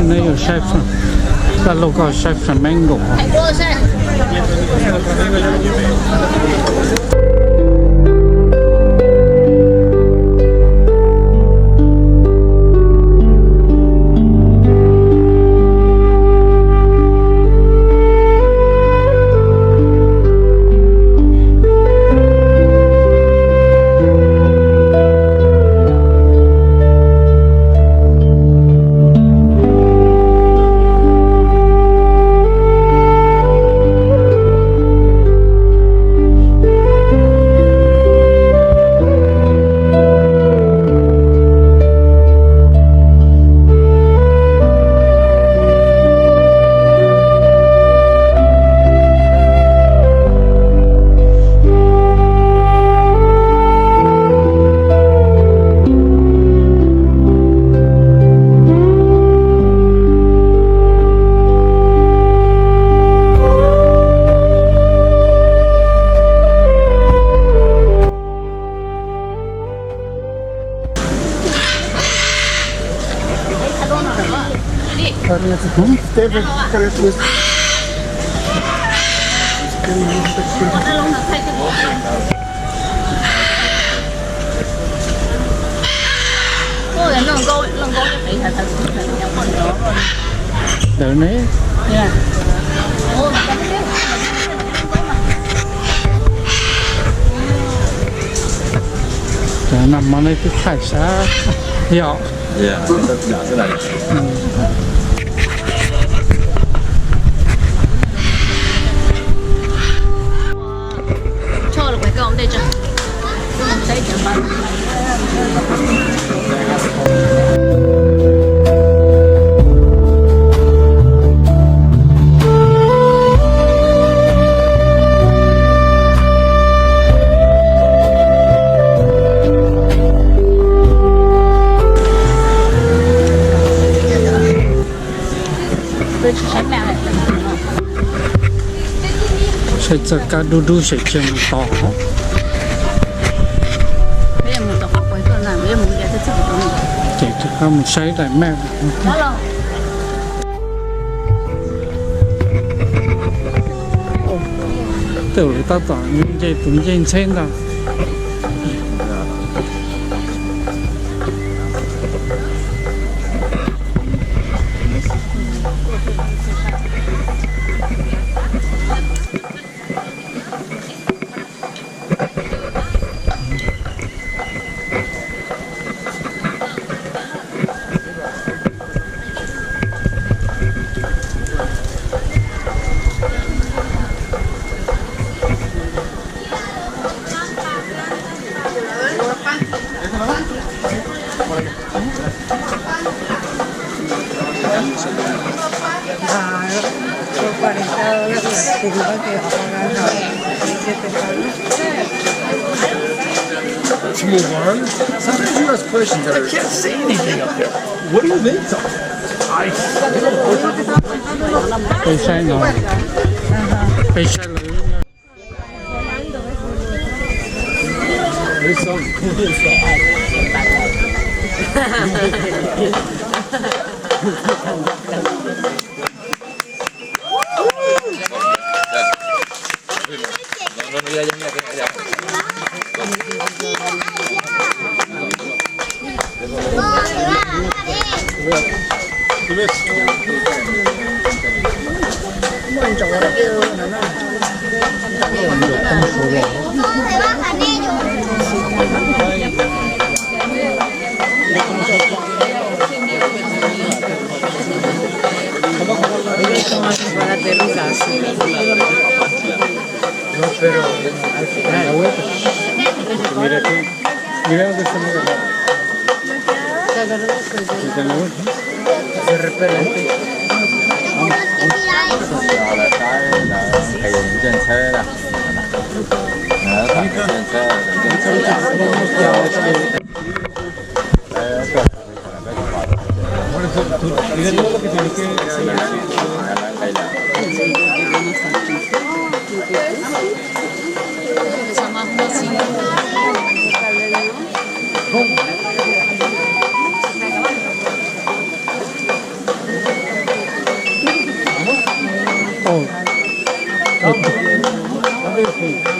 Neb yuav saib, dab laug koj saib flamenco. Ntawd ne. Cov nam mos nej twb thaij sab yom. Saib txoj kab dub dub ces tsis mus tod. Ces rov qab mus saib daim maj. Tej zaum tab tom nce tus ncej ntxheb ntag. Come on. Sometimes you ask questions that are, I can't say anything up there. What do you mean sometimes? I Peb saib no. Peb saib lawm. No, pero al final, mira aquí, mira dónde está mi hermano. Está en la vuelta, ¿no? Es repelente.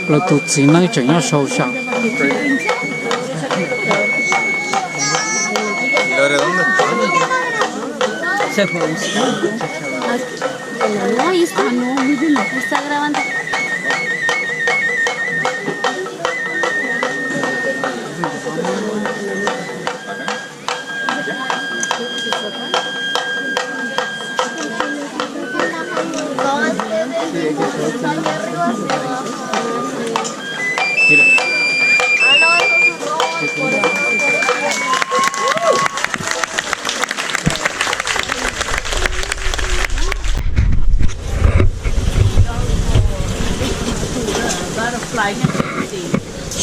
Lawv tus txiv neej tseem nyob saum xyaw. No, esta no, no, no, está grabando.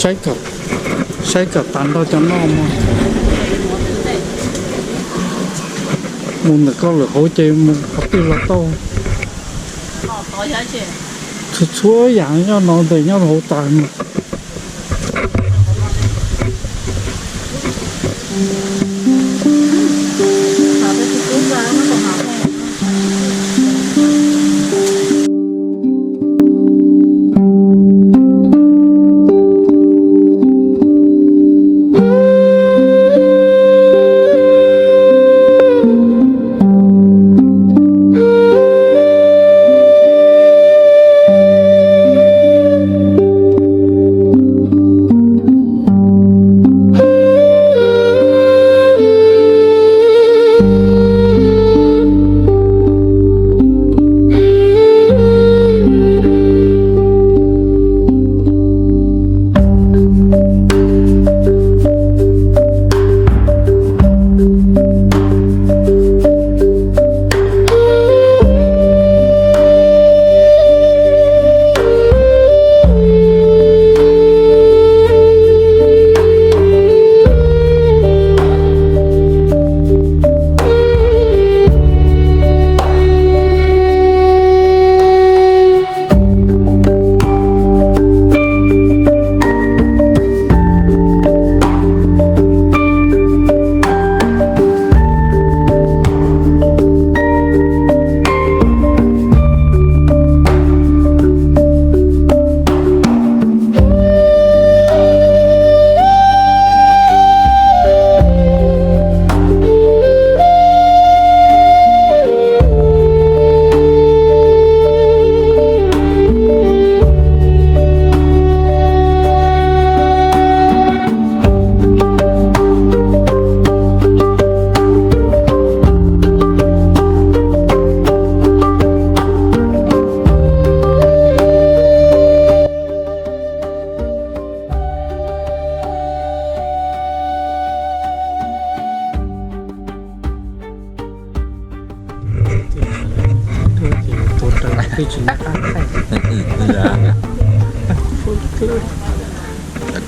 Saib kom, saib kom tas nrho cov noj mog. Mus ntawm koj lwm hauv ces mus qhov twg los tau. Txhua txhua yam nyob no ntawm nyob hauv tas no. Tuag ces tuag raws peb tsis nco qab thaij.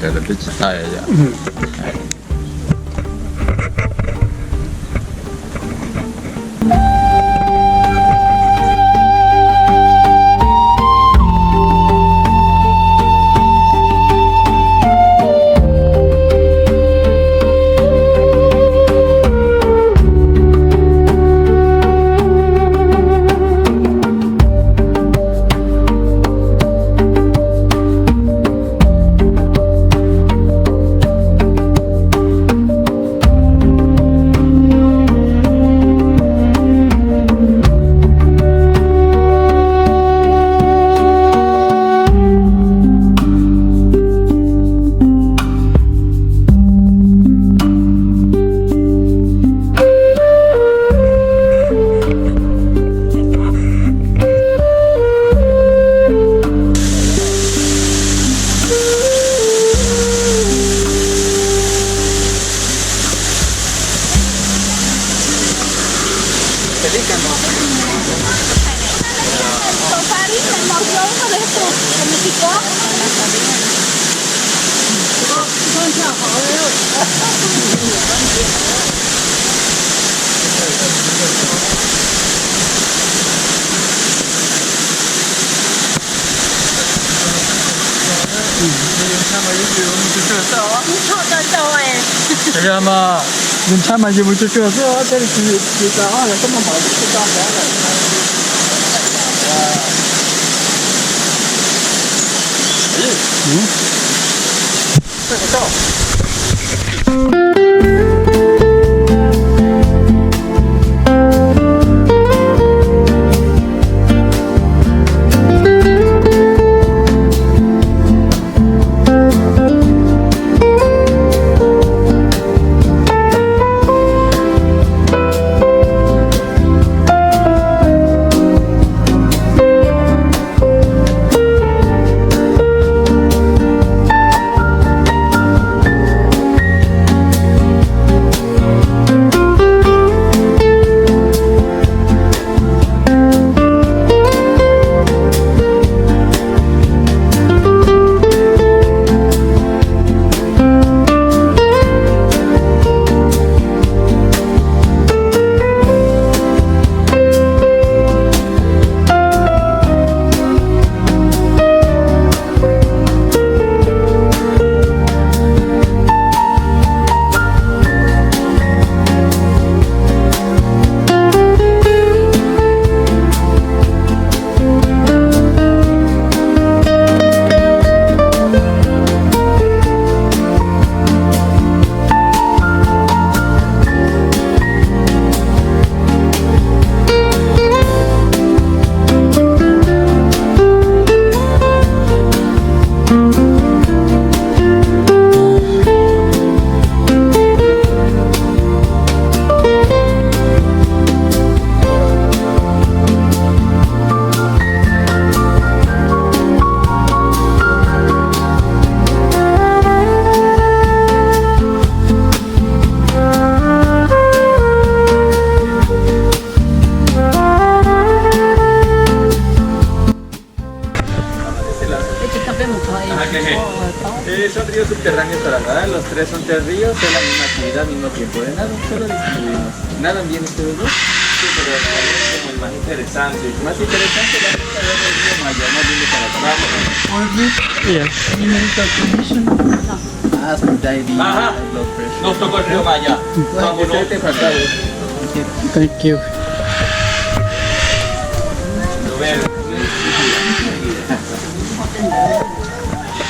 Raws peb tsis thaij. Yus ntshai mas yus mus tsuag tsuag xwb os. Yog mas, yus ntshai mas yus mus tsuag tsuag xwb os, thiaj li tsis tsis tau os, yog koj maj mam tsis tau os. Ajá, que sí. Eh, son ríos subterráneos para nadar, los tres son tres ríos, es la misma actividad, mismo tiempo de nado, solo distribuimos. Nadan bien ustedes dos. Sí, pero ¿cuál es como el más interesante? Más interesante la vista del río Maya, más bien para atrás. Yes. Ajá. Nos tocó el río Maya. Vámonos. Thank you.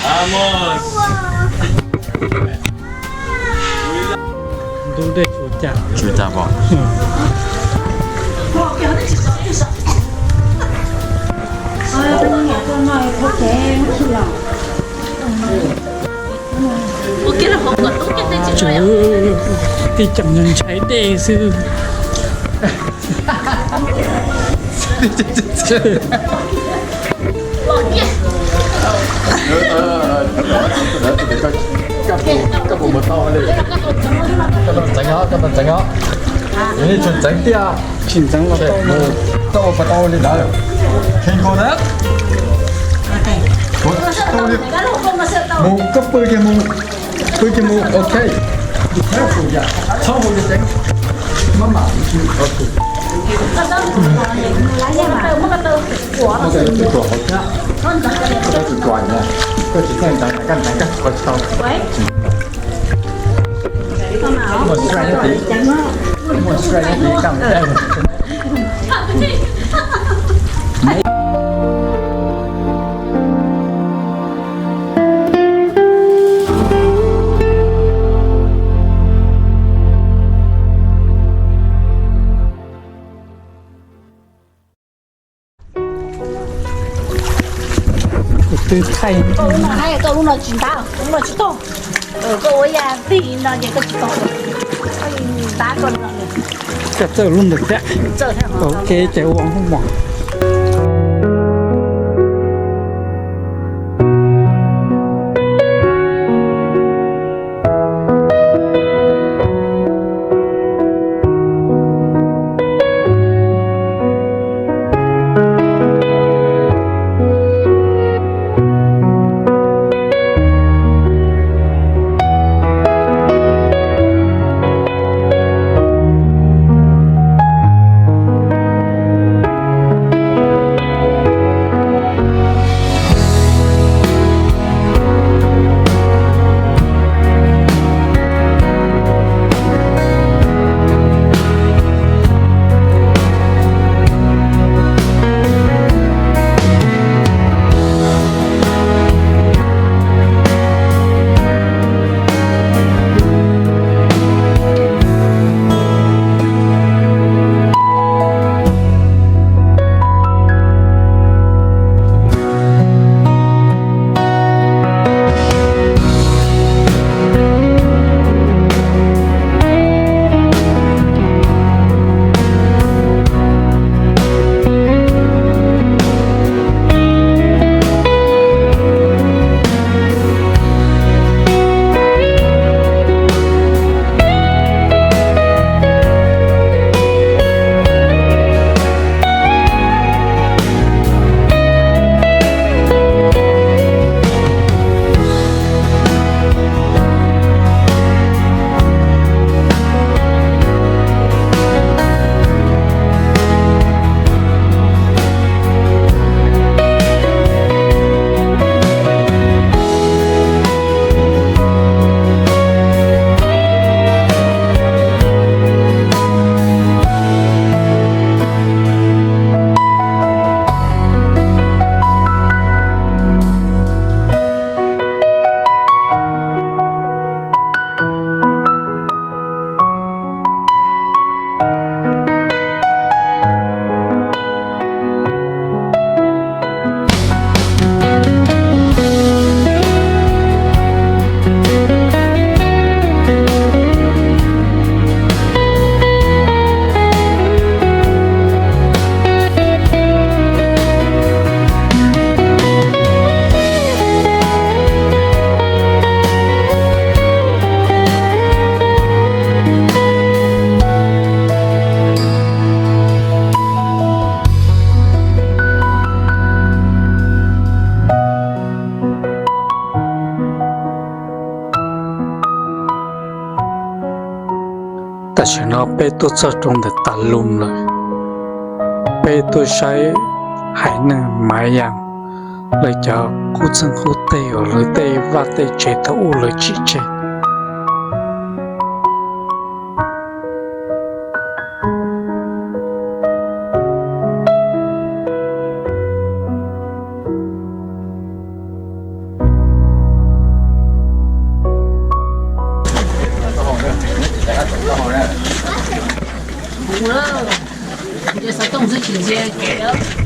Vamos. Ntub dej tsuas cas. Tsuas cas pom. Tij tseem ntshai dej xwb. Koj puas mus tau li? Koj puas ntxeev os, koj puas ntxeev os? Yog nej tsis ntxeev tiag. Tsis ntxeev los tau. Koj puas tau li ntawd? Kheev kho na. Tau li. Mus koj pw kiag mus. Pw kiag mus, ok. Txhob hu li ceev. Maj mam. Koj tsis txawj ntxeev, koj ntxeev koj tsis tau. Muaj stress nyob tid, muaj stress nyob tid, kaj mus caij. Kuv twb thaij. Koj lub no tsis ntab, lub no tsis tau. Koj ua yam li no ces koj tsis tau. Ntab koj no. Koj txawj lub ntawd thiab. Ok, ces ua hauj mom. Tam sim no peb tuaj txog rau ntawm Tag Lum lawm, peb tuaj saib haiv neeg Maiv Yas lawv cov qub txeeg qub teg uas lawv tej vaj tej tsev thaum ub lawv tsim tseg. Xov tooj xwb tsis ntsia kev.